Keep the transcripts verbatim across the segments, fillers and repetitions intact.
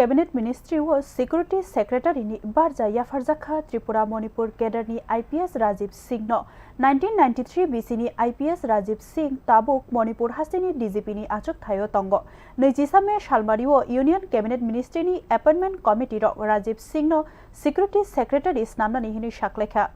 Cabinet Ministry o Security Secretary ni barja yapharjak kha Tripura Manipur cadre ni I P S Rajiv Singh no. Nineteen ninety-three B C ni I P S Rajiv Singh tabuk Manipur haste ni D G P ni achuk thaio tongo. Nwijisa May salmari o Union Cabinet Ministry ni Appointment Committee rok Rajiv Singh no Security Secretary snamnani hinwi saklaikha.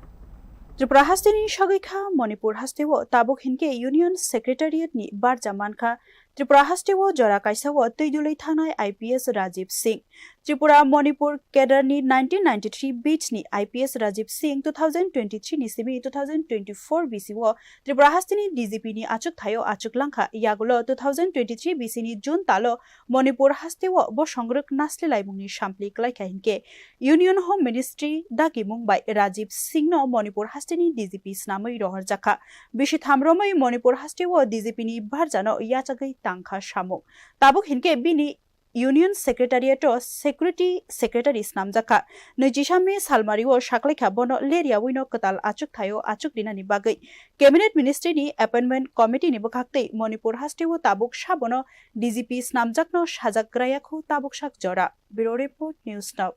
Tripura haste ni sagwi kha Manipur haste o tabuk hinkhe Union Secretariat ni barja mankha. Tripura haste o jora kaisa o twi dulwi thangnai I P S Rajiv Singh. Tripura Manipur cadre ni nineteen ninety-three batch ni I P S Rajiv Singh two thousand twenty-three ni simi two thousand twenty-four B C o Tripura haste ni D G P ni achuk thaio achuk langkha. Yagulo two thousand twenty-three B C ni June talo Manipur haste o bosongrwk nasli laimung ni sampli klaikha hinkhe Union Home Ministry dagimung bai Rajiv Singh no Manipur haste ni D G P snamwi rohorjakha. Bisi tham romwi Manipur haste o D G P ni barja no yachagwi tangkha samung. Tabuk hinkhe bini Union Secretariat o Security Secretary snamjakha. Nwijisa May salmari o saklaikha bono leryawi no kwtal achuk thaio achuk rinani bagwi. Cabinet Ministry ni Appointment Committee ni bwkhaktwi Manipur haste o tabuk sabono D G P snamjakno sajak grayakhu tabuk sak jora. Bureau Report, News Now.